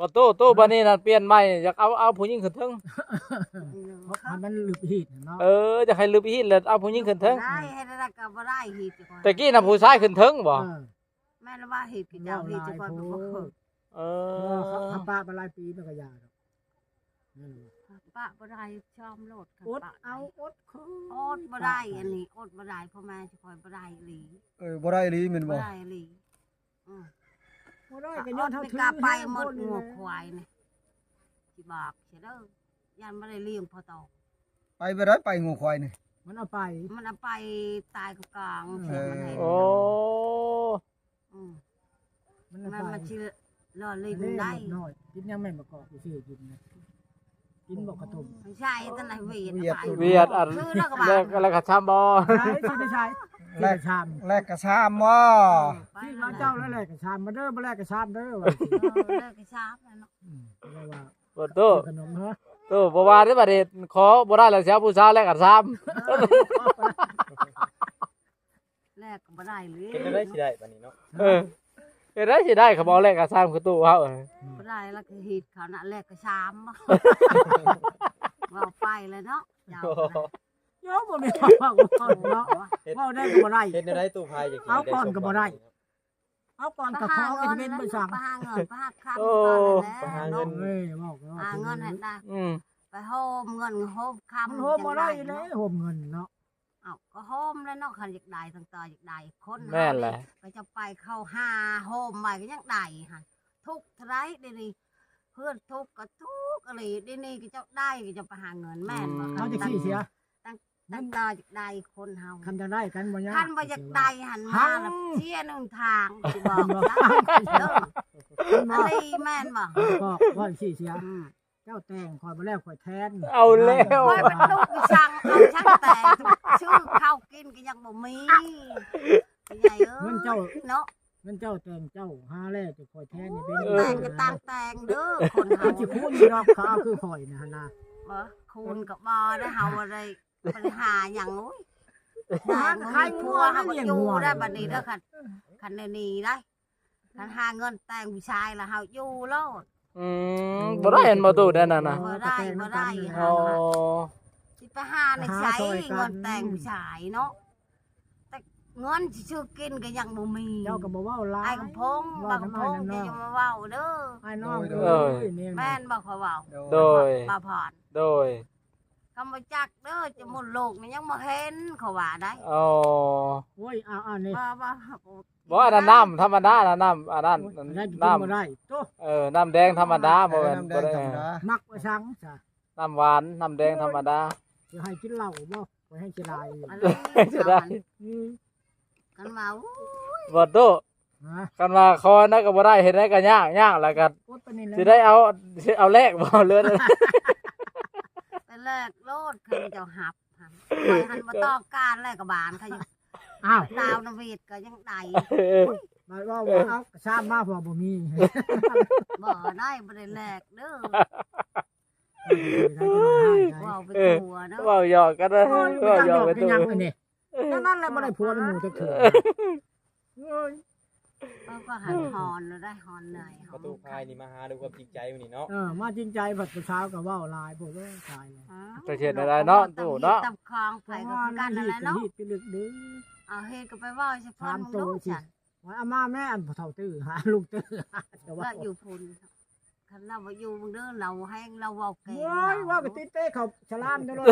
ບໍ່ຕູ້ ຕູ້ ບາດນີ້ນະປ່ຽນໃໝ່ ຢາກເອົາ ເອົາຜູ້ຍິງຂຶ້ນເທິງ ໃຫ້ມັນລຶບຮີດເນາະ. ເອີ ຢາກໃຫ້ລຶບຮີດ ແລ້ວເອົາຜູ້ຍິງຂຶ້ນເທິງ. ບໍ່ໄດ້ ເຮັດແນວໃດກໍບໍ່ໄດ້ຮີດ. ແຕ່ກີ້ນະຜູ້ຊາຍຂຶ້ນເທິງບໍ່? ເອີ ແມ່ນລະວ່າເຮັດຄືເຈົ້າເຮັດ ເຈົ້າຂ້ອຍກໍບໍ່ເຄີຍ. ເອີ ເພາະວ່າເຂົາປະມາຫຼາຍປີມັນກໍຢ່າດອກ. ແມ່ນບໍ່? ປະບໍ່ໄດ້ ຊອມໂລດ. ອົດເອົາ ອົດຄື ອົດບໍ່ໄດ້ ອັນນີ້ອົດບໍ່ໄດ້ ພໍ່ແມ່ຊິຄອຍບໍ່ໄດ້ອີ່ຫຼີ. ເອີ ບໍ່ໄດ້ອີ່ຫຼີແມ່ນບໍ່? ບໍ່ໄດ້ອີ່ຫຼີ. ອືມ ບໍ່ໄດ້ກໍຍ້ອນເຮົາຖືກ ໄປໝົດ ງົວຄວາຍນີ້ ຊິບອກເສຍເດີ ຢ້ານບໍ່ໄດ້ລ້ຽງພໍໂຕ. ໄປບໍ່ໄດ້ ໄປງົວຄວາຍນີ້ ມັນເອົາໄປ ມັນເອົາໄປຕາຍກະກາງ. ເອີ ມັນໃຫ້ ໂອ້ ອືມ ມັນ ມັນຊິລໍຫຼິ້ນໄດ້ ເດັກນ້ອຍກິນຫຍັງແມ່ນບໍ່ກອກຊິຊື້ກິນນະ. ກິນບໍ່ຂະຕົມ ໃຊ່ ຕະໄລວຽດ ວຽດ ໄປ ວຽດ ອັນ ຄືແລ້ວກໍວ່າ ແລກ ແລກກະຊາມບໍ່? ໃຊ່ ຊື້ໄດ້ໃຊ້ ຊື້ໄດ້ຊາມ ແລກກະຊາມບໍ່? ເອີ ຊື້ວ່າເຈົ້າແລ້ວແລກກະຊາມມາເດີ ບໍ່ແລກກະຊາມເດີ ວ່າ ເອີ ແລກກະຊາມແລ້ວເນາະ. ອືມ ແລ້ວວ່າ ບໍ່ຕູ້ ຂະໜົມເນາະ ຕູ້ ບໍ່ວ່າເດ້ ບາດນີ້ຂໍບໍ່ໄດ້ແລ້ວ ຊິເອົາຜູ້ສາວແລກກະຊາມ. ເອີ ແລກກໍບໍ່ໄດ້ເລີຍ ເຮັດແນວໃດຊິໄດ້ບາດນີ້ເນາະ? ເອີ ເຮັດໃດຊິໄດ້ ເຂົາບໍ່ເອົາແລກກະຊາມຄືຕູ້ເຮົາ. ບໍ່ໄດ້ລະ ກໍເຮັດເຂົານະ ແລກກະຊາມ ເວົ້າໄປແລ້ວເນາະ ເຈົ້າ ໂຍ ບໍ່ມີເວົ້າເນາະ ເວົ້າໄດ້ກໍບໍ່ໄດ້ ເຮັດແນວໃດຕູ້ພາຍຈະ ເອົາກ່ອນກໍບໍ່ໄດ້ ເອົາກ່ອນກໍຂໍເຮັດເວັນໄປສັ່ງ ໄປຫາເງິນ ໄປຫາຄຳ ໂອ້ ກ່ອນນັ້ນແຫຼະ ໄປຫາເງິນ ເນາະ ເອີຍ ເວົ້າກໍເວົ້າ ຫາເງິນໃຫ້ໄດ້ ອືມ ໄປໂຮມເງິນໂຮມຄຳ ມັນໂຮມບໍ່ໄດ້ເລີຍ ໂຮມເງິນເນາະ. ເອົ້າ ກໍໂຮມແລ້ວເນາະ ຄັນຢາກໄດ້ ຕ້ອງຕໍ່ຢາກໄດ້ ຄົນເຮົາ ແມ່ນແຫຼະ ກໍຈະໄປເຂົ້າຫາໂຮມໄວ້ກໍຍັງໄດ້ຫັ້ນ ທຸກເທົ່າໃດດຽວນີ້ ເພື່ອນທຸກກໍທຸກອີ່ຫຼີ ດຽວນີ້ກໍເຈົ້າໄດ້ ກໍເຈົ້າໄປຫາເງິນ ແມ່ນບໍ່? ອືມ ເຮົາຈະຂີ້ເສຍ ຕັ້ງ ຕັ້ງຕໍ່ຢາກໄດ້ຄົນເຮົາ ຄັນຢາກໄດ້ກັນບໍ່ຍາກ ຄັນບໍ່ຢາກໄດ້ຫັ້ນມາລະເສຍໜຶ່ງທາງ ຊິບອກ ເອີ ອີ່ຫຼີ ແມ່ນບໍ່? ກໍເວົ້າຂີ້ເສຍ ອືມ ເຈົ້າແຕ່ງຂ້ອຍບໍ່ແລ້ວ ຂ້ອຍແທນ ເອົາແລ້ວ ຂ້ອຍບັນລຸໄປສັ່ງເອົາ ຊ່າງແຕ່ງ ຊື້ເຂົ້າກິນກໍຍັງບໍ່ມີ ພໍ່ໃຫຍ່ເອີຍ ເງິນເຈົ້າເນາະ ເງິນເຈົ້າແຕ່ງເຈົ້າຫາແລ້ວ ແຕ່ຂ້ອຍແທນນີ້ເປັນ ເອີ ແຕ່ງກໍຕ່າງແຕ່ງເດີ ຄົນເຮົາຊິຄູນຢູ່ດອກ ເຂົາເອົາຄືຂ້ອຍນະຫັ້ນນະ ບໍ່ ຄູນກໍບໍ່ໄດ້ ເຮົາບໍ່ໄດ້ ໄປຫາຫຍັງ ໂອ້ຍ ຫາ ແຕ່ງ ຂາຍງົວ ບໍ່ມີຜົວ ເຮົາກໍຢູ່ໄດ້ບັດນີ້ເດີ ຄັນ ຄັນໄດ້ໜີໄດ້ ຄັນຫາເງິນແຕ່ງຜູ້ຊາຍລະເຮົາຢູ່ໂລດ. ອືມ ບໍ່ໄດ້ແມ່ນບໍ່ຕູ້ ແນວນັ້ນນະ ບໍ່ໄດ້ ບໍ່ໄດ້ ອໍ ຊິໄປຫາໃນໃສ ຫາຊ່ອຍກັນ ເງິນແຕ່ງຜູ້ຊາຍເນາະ ແຕ່ເງິນຊິຊື້ກິນກໍຍັງບໍ່ມີ ເຈົ້າກໍບໍ່ເວົ້າຫຼາຍ ອ້າຍກຳພົງ ເວົ້ານຳອ້າຍນຳນ້ອງ ເວົ້າເດີ ອ້າຍນ້ອງ ໂດຍ ເອີຍ ໂດຍ ແມ່ນບໍ່ ຂ້ອຍເວົ້າ ໂດຍ ບ່າວພອນ ໂດຍ ຄຳບໍ່ຈັກເດີ ຈະໝົດໂລກນີ້ຍັງບໍ່ເຫັນ ເຂົາວ່າໄດ໋ ອໍ ໂອ້ຍ ເອົາ ເອົານີ້ ບໍ່ ບໍ່ ບໍ່ ອັນນັ້ນນ້ຳທຳມະດາ ອັນນັ້ນນ້ຳ ອັນນັ້ນ ໂອ້ຍ ອັນນັ້ນກິນບໍ່ໄດ້ ໂຕ ເອີ ນ້ຳແດງທຳມະດາ ເອີ ບໍ່ແມ່ນ ນ້ຳແດງ ບໍ່ໄດ້ ທຳມະດາ ມັກວ່າຊັງຊະ ນ້ຳຫວານ ນ້ຳແດງທຳມະດາ ຊິໃຫ້ກິນເຫຼົ້າບໍ່? ຂ້ອຍແຮ່ງຊິໄດ້ ອັນນີ້ ຊິໄດ້ ອືມ ຄັນວ່າ ໂອ້ຍ ບໍ່ຕູ້ ຮະ ຄັນວ່າຂໍແນວໃດກໍບໍ່ໄດ້ ເຮັດແນວໃດກໍຍາກ ຍາກແລ້ວກໍ ອົດປານນີ້ແຫຼະ ຊິໄດ້ເອົາ ຊິເອົາແລກບໍ່ ເລີຍ ໄປແລກໂລດ ຄັນເຈົ້າຮັບຫັ້ນ ຂ້ອຍຫັ້ນບໍ່ຕ້ອງການແລ້ວ ກໍບານເຂົາຢູ່ ອ້າວ ດາວນະເວດກໍຍັງໄດ້ ບາດເວົ້າວ່າເອົາກະຊາມມາ ເພາະວ່າບໍ່ມີ ບໍ່ໄດ້ ບໍ່ໄດ້ແລກເດີ ເອີ ເວົ້າໄປ ເອີ ທົ່ວເນາະ ເວົ້າຫຍອກກັນເດີ ໂອ້ຍ ເວົ້າຫຍອກໄປ ມັນຫຍັງ ຕູ້ ອັນນີ້ ນັ້ນແຫຼະ ບໍ່ໄດ້ຜົວນຳໝູ່ຈັກເທື່ອ ໂອ້ຍ ເຂົາກໍຫັນຮອນແລ້ວໄດ໋ ຮອນເໜື່ອຍ ປະຕູພາຍນີ້ມາຫາດ້ວຍຄວາມຈິງໃຈມື້ນີ້ເນາະ ເອີ ມາຈິງໃຈ ບັດຜູ້ສາວກໍເວົ້າຫຼາຍໂພດ ໂອ້ຍ ຕາຍແລ້ວ ອ່າ ຈະເຮັດແນວໃດເນາະ ຕູ້ເນາະ ຕຳຄອງ ໃຜກໍຄືກັນນັ້ນແຫຼະເນາະ ຮີດໄປລຶກເດີ ເອົາ ເຮັດກໍໄປເວົ້າໃສ່ເພິ່ນ ຖາມໂຕ ເບິ່ງດູ ຊິ ວ່າເອົາມາແມ່ ອັນຜູ້ເຖົ້າຕື້ຫາ ລຸງຕື້ຫາ ແຕ່ວ່າ ລະຢູ່ພຸ້ນ ຄັນລາວບໍ່ຢູ່ເບິ່ງເດີ ລາວແຮງ ລາວເວົ້າເກັ່ງ ໂອ້ຍ ລາວ ເວົ້າໄປຕິດເຕະເຂົ້າສະລາມຕະຫຼອດ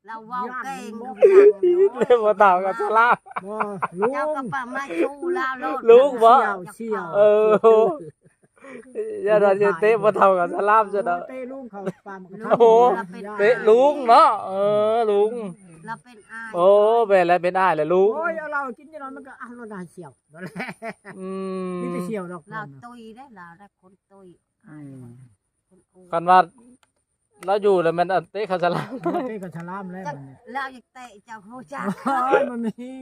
ແລ້ວ ລາວເວົ້າເກັ່ງ ຢ້ານບໍ່ ຄືຫຍັງ ເຕະບໍ່ເທົ່າກັບສະລາມ ບໍ່ ລຸງ ເຈົ້າກໍປະມາຊູລາວໂລດ ລຸງບໍ່ ສ່ຽວ ເອີ ຢ່າວ່າຊິເຕະບໍ່ເທົ່າກັບສະລາມຊະເນາະ ເຕະລຸງເຂົ້າປາກ ໂອ້ໂຫ ເຕະລຸງເນາະ ເອີ ລຸງ ລາວເປັນອ້າຍ ໂອ້ ແມ່ນແລ້ວ ເປັນອ້າຍແລ້ວລຸງ ໂອ້ຍ ເອົາເຫຼົ້າກິນຈັກໜ້ອຍ ມັນກໍ ອ່ະ ລາວໄດ້ສ່ຽວ ອືມ ມີແຕ່ສ່ຽວດອກ ລາວຕຸ້ຍເດ້ ລາວໄດ້ຄົນຕຸ້ຍ ອືມ ຄົນອ້ວນ ຄັນວ່າລາວຢູ່ແລ້ວແມ່ນເຕະເຂົ້າສະລາມ ເຕະເຂົ້າສະລາມແລ້ວ ຈັກ ບັດນີ້ ລາວຢາກເຕະເຈົ້າຮູ້ຈັກ ໂອ້ຍ ມັນມີ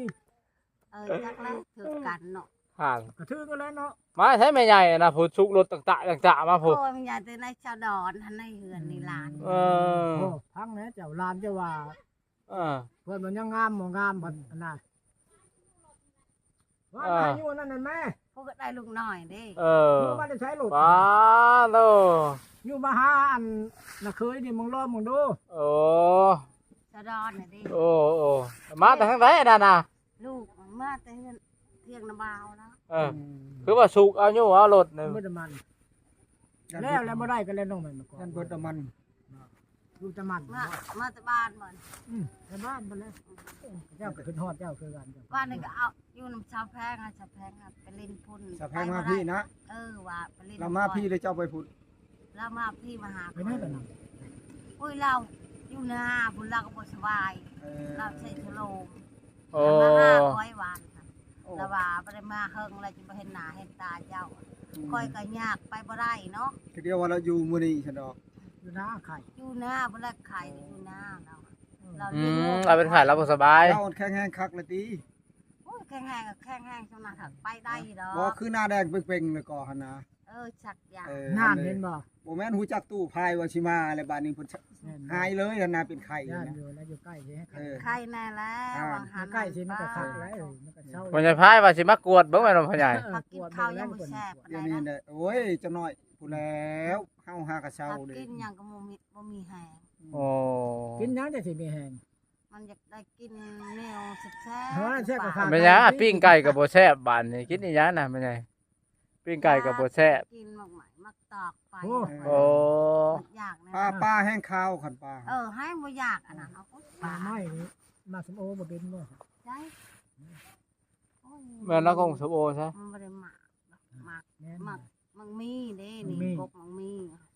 ເອີ ຈັກແລ້ວ ຖືກກັນເນາະ ຫ່າງ ກໍຖືກກັນແລ້ວເນາະ ມາໃຊ້ແມ່ໃຫຍ່ນະ ຜູ້ຊຸກລົດຕັງຕະຕັງຈະມາພຸ້ນ ໂອ້ຍ ແມ່ໃຫຍ່ແຕ່ໃນຊາວດອນຫັ້ນ ໃນເຮືອນໃນລານ ອືມ ເອີ ໂອ້ ຟັງແດ່ເຈົ້າ ຫຼານເຈົ້າວ່າ ເອີ ເພິ່ນວ່າຍັງງາມບໍ່ງາມ ບັດອັນນະ ວ່າ ເອີ ມາຢູ່ນັ້ນນັ້ນແມ່ ຜູ້ກໍໄດ້ລູກນ້ອຍເດ້ ເອີ ຢູ່ມາແຕ່ໃສລູກ ປາໂຕ ຢູ່ມາຫາອັນນ້າເຂີຍນີ້ ມຶງລອມມຶງດູ ໂອ້ ສະດອນນະເດ້ ໂອ້ ໂອ້ ມາແຕ່ທາງໃດອັນນັ້ນນະ ລູກມາແຕ່ເຮືອນ ທຽງນາບ່າວແລ້ວ ເອີ ອືມ ຄືວ່າສຸກເອົາຢູ່ເອົາລົດນີ້ ເບິດນ້ຳມັນ ແລ້ວ ແລ້ວບໍ່ໄດ້ກໍແລ້ວນ້ອງແມ່ນບໍ່ ມັນເບິດນ້ຳມັນ ຢູ່ແຕ່ມັນ ມາ ມາແຕ່ບ້ານບໍ່ ອືມ ແຕ່ບ້ານພຸ້ນແຫຼະ ເຈົ້າກໍຂຶ້ນຮອດເຈົ້າຄືກັນ ບ້ານນີ້ກໍເອົາຢູ່ນຳຊາວແພງ ຊາວແພງໄປຫຼິ້ນພຸ້ນ ຊາວແພງມາພີ້ນະ ເອີ ວ່າໄປຫຼິ້ນ ລາວມາພີ້ ແລ້ວເຈົ້າໄປພຸ້ນ ລາວມາພີ້ມາຫາ ໄປໄດ້ຕອນນັ້ນ ໂອ້ຍ ລາວຢູ່ນາພຸ້ນ ລາວກໍບໍ່ສະບາຍ ເອີ ລາວໃສ່ສະໂລມ ໂອ້ ລາວມາຫາຂ້ອຍວານ ໂອ້ ລາວວ່າບໍ່ໄດ້ມາເຫິງແລ້ວ ຈະບໍ່ເຫັນໜ້າເຫັນຕາເຈົ້າ ອືມ ຂ້ອຍກໍຍາກໄປບໍ່ໄດ້ເນາະ ຄືດຽວວ່າລາວຢູ່ມື້ນີ້ຊັ້ນດອກ ຢູ່ນາໄຂ້ ຢູ່ນາບໍ່ໄດ້ໄຂ້ ຢູ່ນາລາວ ເອີ ລາວ ອືມ ລາວເປັນໄຂ້ ລາວບໍ່ສະບາຍ ລາວແຂງແຮງຄັກລະຕິ ໂອ້ຍ ແຂງແຮງກໍແຂງແຮງສ່ຳນັ້ນ ໄປໄດ້ດອກ ບໍ່ຄືໜ້າແດງເປັ່ງໆ ແລ້ວກໍຫັ້ນນະ ເອີ ສັກຢາ ເອີ ນັ້ນເຫັນບໍ່ ບໍ່ແມ່ນຮູ້ຈັກຕູ້ພາຍວ່າຊິມາແລ້ວ ບາດນີ້ເພິ່ນ ແມ່ນບໍ່ ຫາຍເລີຍຫັ້ນນະ ເປັນໄຂ້ ຢ້ານນະ ຢູ່ ລາວຢູ່ໃກ້ຊິໃຫ້ໄຂ້ ເອີ ໄຂ້ແນ່ແລ້ວ ອ່າ ຫວ່າງຫັ້ນ ໃກ້ຊິມັນກໍຄັກແລ້ວ ເອີ ມັນກໍເຊົາ ພໍ່ໃຫຍ່ພາຍວ່າຊິມາກວດເບິ່ງແມ່ນບໍ່ພໍ່ໃຫຍ່ ເອີ ພາກິນເຂົ້າຍັງບໍ່ແຊບປານໃດ ດຽວນີ້ແຫຼະ ໂອ້ຍ ຈັກໜ້ອຍພຸ້ນແລ້ວ ເຮົາຫາກະເຊົາເດ້ ພາກິນຫຍັງກໍບໍ່ມີ ບໍ່ມີແຮງ ໂອ້ ກິນຫຍັງຈັ່ງຊິມີແຮງ ມັນຢາກໄດ້ກິນແນວແຊບໆ ເອີ ແຊບ ແມ່ນຫຍັງ ປີ້ງໄກ່ກໍບໍ່ແຊບ ບາດນີ້ກິນອີຫຍັງນະແມ່ໃຫຍ່ ປີ້ງໄກ່ກໍບໍ່ແຊບ ກິນໝາກໄມ້ໝາກຕອກໄປ ໂອ້ ໂອ້ ຢາກນະ ປາ ປາແຮງຄາວ ຄັນປາ ເອີ ໃຫ້ບໍ່ຢາກອັນນັ້ນ ເອົາ ປາໄມ້ນີ້ ໝາກສົ້ມໂອບໍ່ເປັນບໍ່ ໄດ້ ໂອ້ຍ ແມ່ນລະ ຂອງສົ້ມໂອຊະ ມັນບໍ່ໄດ້ໝາກ ໝາກ ແມ່ນ ໝາກ ໝາກມີເດ້ນີ້ ໝາກມີ ກົກໝາກມີ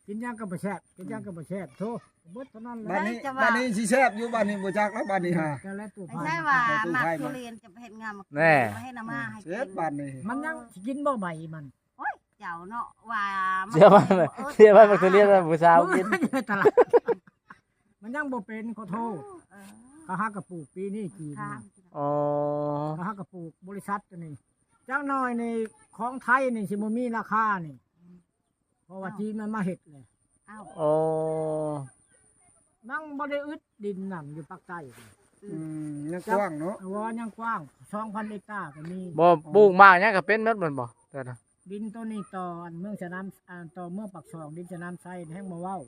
ກິນຫຍັງກໍບໍ່ແຊບ ກິນຫຍັງກໍບໍ່ແຊບ ໂທ້ ເບິດເທົ່ານັ້ນແຫຼະ ບາດນີ້ ບາດນີ້ຊິແຊບຢູ່ ບາດນີ້ບໍ່ຈັກແລ້ວ ບາດນີ້ຫາ ແຕ່ລະຕູ້ ໃຊ່ວ່າ ເອີ ໝາກທຸລຽນຈະໄປເຮັດງານ ແມ່ ມາ ມາເຮັດມາໃຫ້ກິນ ບາດນີ້ ມັນຍັງຊິກິນບໍ່ໃບມັນ ໂອ້ຍ ເຈົ້າເນາະ ວ່າ ເສຍໄວ້ ເສຍໄວ້ໝາກທຸລຽນໃຫ້ຜູ້ສາວກິນ ໃນຕະຫຼາດ ມັນຍັງບໍ່ເປັນ ຂໍໂທດ ເອີ ເຂົາຫາກະປູກປີນີ້ຈີນນະ ອໍ ເຂົາຫາກະປູກ ບໍລິສັດອັນນີ້ ຈັກໜ້ອຍນີ້ຂອງໄທນີ້ຊິບໍ່ມີລາຄານີ້ ເພາະວ່າຈີນມັນມາເຮັດແລ້ວ ອ້າວ ອໍ ຍັງບໍ່ໄດ້ອຶດດິນນັ້ນຢູ່ປາກໃຕ້ ອືມ ອືມ ຍັງກວ້າງເນາະ ວ່າຍັງກວ້າງ ສອງພັນເຮັກຕາກໍມີ ບໍ່ ອໍ ປູກໝາກຫຍັງກໍເປັນໝົດແມ່ນບໍ່ ແຕ່ນະ ດິນໂຕນີ້ຕໍ່ອັນເມືອງສະໜາມ ອ່າ ຕໍ່ເມືອງປາກຊ່ອງ ດິນສະໜາມໄຊແຮງບໍ່ເວົ້າ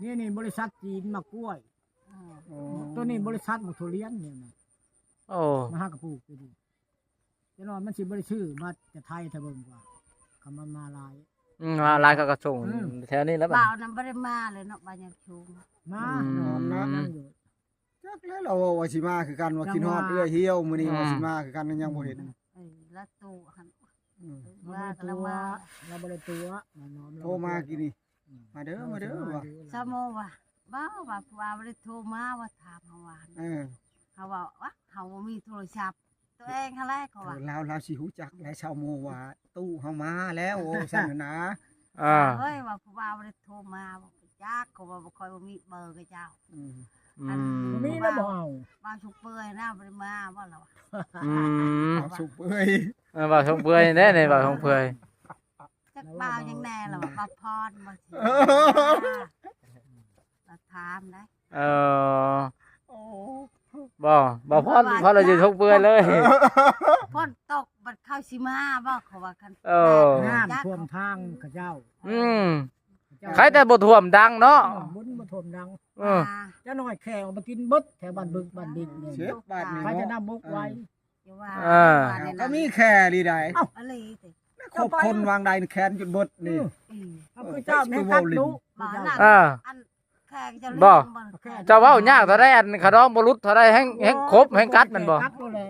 ນີ້ ນີ້ບໍລິສັດຈີນໝາກກ້ວຍ ອໍ ໂຕນີ້ບໍລິສັດໝາກທຸລຽນນີ້ນະ ໂອ້ ມາຫາກະປູກຢູ່ນີ້ ຈັກໜ້ອຍມັນຊິບໍ່ໄດ້ຊື້ມາແຕ່ໄທ ຖ້າເບິ່ງວ່າ ຄັນມັນມາຫຼາຍ ອືມ ມາຫຼາຍເຂົາກໍສົ່ງ ອືມ ແຖວນີ້ແລ້ວ ບ່າວນຳບໍ່ໄດ້ມາເລີຍເນາະ ບ່າວຍັງຊຸງ ມາ ອືມ ນອນນະ ຍັງຢູ່ ຈັກແລ້ວ ລາວເວົ້າວ່າຊິມາຄືກັນ ວ່າຄິດຮອດເອື້ອຍຫ່ຽວ ມື້ນີ້ ອືມ ວ່າຊິມາຄືກັນ ຍັງບໍ່ເຫັນ ເອີ ລະຕູ້ຫັ້ນ ອືມ ມາກໍລະມາ ລາວບໍ່ໄດ້ຕົວະ ມານອນ ໂທມາກີ້ນີ້ ອືມ ມາເດີ ມາເດີ ວ່າ ຊາວໂມວ່າ ບໍ່ ວ່າຜູ້ບ່າວບໍ່ໄດ້ໂທມາ ວ່າຖາມເຮົາວ່າ ເອີ ເຮົາວ່າ ວະ ເຮົາບໍ່ມີໂທລະສັບ ຕົວເອງຫັ້ນແຫຼະ ເຂົາວ່າ ລາວ ລາວຊິຮູ້ຈັກແຫຼະ ຊາວໂມວ່າຕູ້ເຮົາມາແລ້ວ ໂອ້ ຊັ້ນນະ ອ່າ ເອີຍ ວ່າຜູ້ບ່າວບໍ່ໄດ້ໂທມາ ບໍ່ຈັກ ເຂົາວ່າບໍ່ຄ່ອຍ ບໍ່ມີເບີຂະເຈົ້າ ອືມ ອັນ ອືມ ບໍ່ມີແລ້ວບໍ່ເອົາ ບ່າວຊຸກເປີຍນະ ບໍ່ໄດ້ມາບໍ່ລະວະ ອືມ ບ່າວຊຸກເປີຍ ເອີ ບ່າວຊົງເປືອຍແດ່ນີ້ ບ່າວຊົງເປືອຍ ຈັກບ່າວຫຍັງແດ່ລະ ບ່າວພອນບໍ່ ລະຖາມໄດ ເອີ ໂອ້ ບໍ່ ບ່າວພອນ ພອນລະຢູ່ຊົງເປືອຍເລີຍ ຝົນຕົກບັດເຂົາຊິມາບໍ່ ເຂົາວ່າ ຄັນ ເອີ ນ້ຳຖ້ວມທາງເຂົາເຈົ້າ ອືມ ເຂົາເຈົ້າ ໃຄແຕ່ບໍ່ຖ້ວມດັງເນາະ ເອີ ບໍ່ ບໍ່ຖ້ວມດັງ ເອີ ຈັກໜ້ອຍແຂ້ອອກມາກິນເບິດແຖວບ້ານບຶກ ບ້ານບິກນີ້ ເສຍບາດນີ້ ໃຄແຕ່ນ້ຳບົກໄວ ເອີ ກໍມີແຄ່ນີ້ໄດ໋ ເອົ້າ ອີ່ຫຼີຕິ ຄົບຄົນວາງໃດແຄນຈົນເບິດນີ້ ອືມ ເອີ ເອົາຄືເຈົ້າແມ່ນກັດດຸ ເອີ ອັນແຂກຈະ ບໍ່ ເຈົ້າເວົ້າຍາກເທົ່າໃດ ອັນຂະດອງບໍ່ຫຼຸດເທົ່າໃດ ແຮ່ງ ໂອ້ຍ ແຮ່ງຄົບແຮ່ງກັດແມ່ນບໍ່ ກັດໂລດແຫຼະ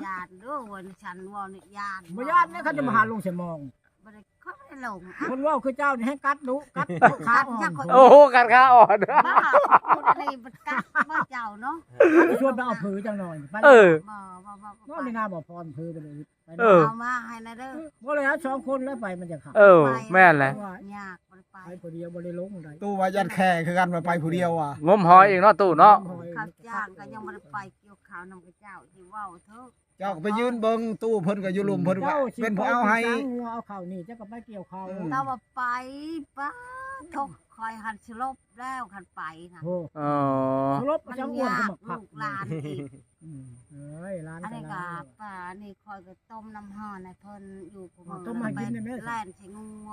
ຢ້ານເດີ້ ວ່າຊັ້ນເວົ້ານີ້ຢ້ານ ບໍ່ຢ້ານນະ ເຂົາຈະມາຫາລົງສະໝອງ ບໍ່ໄດ້ ເຂົາບໍ່ໄດ້ລົງ ຄົນເວົ້າຄືເຈົ້ານີ້ແຮ່ງກັດດຸ ກັດຂາອ່ອນ ໂອ້ ກັດຂາອ່ອນ ບ້າ ຄົນນີ້ມັນກັດບໍ່ເຈົ້າເນາະ ຊວນໄປເອົາຜືຈັກໜ້ອຍ ໄປ ເອີ ບໍ່ ບໍ່ ບໍ່ ບໍ່ ບໍ່ໄດ້ນາບໍ່ພອນຜືບໍ່ໄດ້ ເອີ ເອົາມາໃຫ້ແດ່ເດີ ບໍ່ແລ້ວ ສອງຄົນແລ້ວໄປມັນຈະຄັກ ເອີ ແມ່ນແຫຼະ ຍາກບໍ່ໄດ້ໄປ ໄປຜູ້ດຽວບໍ່ໄດ້ລົງໄດ໋ ຕູ້ວ່າຢ້ານແຄ່ຄືກັນວ່າໄປຜູ້ດຽວວ່າ ງົມຫອຍອີກເນາະຕູ້ເນາະ ເຂົາຈ້າງກໍຍັງບໍ່ໄດ້ໄປກ່ຽວເຂົ້ານຳຂະເຈົ້າ ຊິເວົ້າເຖາະ ເຈົ້າກໍໄປຢືນເບິ່ງຕູ້ເພິ່ນກໍຢູ່ລຸ່ມເພິ່ນກໍເປັນຜູ້ເອົາໃຫ້ ເອົາເຂົ້ານີ້ເຈົ້າກໍໄປກ່ຽວເຂົ້າ ອືມ ລາວວ່າໄປ ໄປ ທຸກ ຂ້ອຍຫັ້ນສະຫຼົບແລ້ວ ຄັນໄປນະ ໂອ້ ອໍ ສະຫຼົບ ມັນຍາກ ລູກຫຼານອີກ ອືມ ເອີຍ ຫຼານ ອັນນີ້ກໍ ກໍຫຼາຍ ປ້າ ອັນນີ້ຂ້ອຍກໍຕົ້ມນ້ຳຮ້ອນໃຫ້ເພິ່ນຢູ່ ອໍ ຕົ້ມໃຫ້ກິນໄດ້ແມ່ ແລ່ນໃສ່ງົວ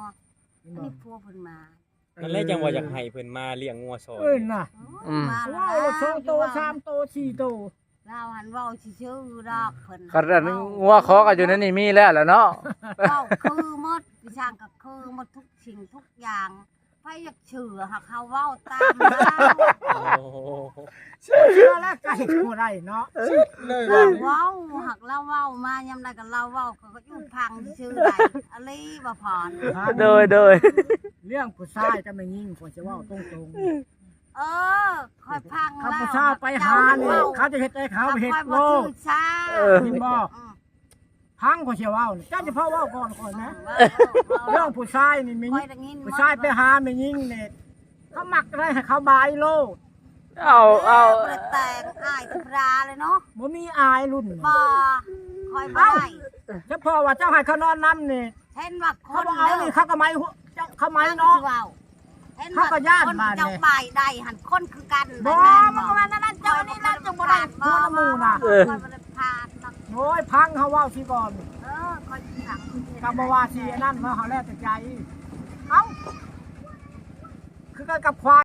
ອັນນີ້ຜົວເພິ່ນມາ ນັ້ນແຫຼະ ຈັ່ງວ່າຢາກໃຫ້ເພິ່ນມາລ້ຽງງົວຊ່ອຍ ເອີນະ ອືມ ເວົ້າລະສອງໂຕສາມໂຕສີ່ໂຕ ລາວຫັ້ນເວົ້າຊື່ໆດອກເພິ່ນ ຄັນອັນງົວຂໍກໍຢູ່ໃນນີ້ມີແລ້ວລະເນາະ ເວົ້າຄືໝົດ ພີ່ຊ່າງກໍຄືໝົດທຸກສິ່ງທຸກຢ່າງ ໃຜຢາກເຊື່ອຫາກເຮົາເວົ້າຕາມລາວ ໂອ້ໂຫ ເຊື່ອແລ້ວກໍເຮັດບໍ່ໄດ້ເນາະ ເວົ້າ ຫາກລາວເວົ້າມາຍາມໃດກໍລາວເວົ້າ ຂ້ອຍກໍຢູ່ຟັງຊື່ໆໄດ້ ອີ່ຫຼີບໍ່ພອນ ໂດຍ ໂດຍ ເລື່ອງຜູ້ຊາຍກັບແມ່ຍິງ ຂ້ອຍຊິເວົ້າຕົງໆ ເອີ ຂ້ອຍຟັງແລ້ວ ຄັນຜູ້ຊາຍໄປຫານີ້ ເຂົາຈະເຮັດໃດເຂົາເຮັດໂລດ ເອີ ເຫັນບໍ່? ອືມ ຟັງຂ້ອຍຊິເວົ້ານີ້ ເຈົ້າຈະພາເວົ້າກ່ອນຂ້ອຍນະ ເວົ້າ ເວົ້າ ເລື່ອງຜູ້ຊາຍນີ້ມີ ຂ້ອຍໄດ້ຍິນ ຜູ້ຊາຍໄປຫາແມ່ຍິງນີ້ ເຂົາມັກໄດ້ໃຫ້ເຂົາບາຍໂລດ ເອົາ ເອົາ ບໍ່ໄດ້ແຕ່ງ ອາຍທຳມະດາເລີຍເນາະ ບໍ່ມີອາຍລຸ້ນນີ້ ບໍ່ ຂ້ອຍບໍ່ໄດ້ ສະເພາະວ່າເຈົ້າໃຫ້ເຂົານອນນຳນີ້ ເຫັນວ່າຄົນ ເຂົາບໍ່ເອົານີ້ ເຂົາກໍໄໝຫົວ ເຈົ້າ ເຂົາໄໝເນາະ ເຂົາກໍຢ້ານບາດນີ້ ເຈົ້າບາຍໄດ້ຫັ້ນ ຄົນຄືກັນ ບໍ່ ມັນບໍ່ແມ່ນອັນນັ້ນ ເຈົ້າອັນນີ້ນະ ຈັ່ງບໍ່ໄດ້ຜົວນຳໝູ່ນະ ເອີ ໂອ້ຍ ຟັງເຮົາເວົ້າຊິກ່ອນ ເອີ ຂ້ອຍຊິຟັງ ກໍບໍ່ວ່າຊິອັນນັ້ນເນາະ ເຮົາແລ້ວແຕ່ໃຈ ເອົ້າ ຄືກັນກັບຄວາຍ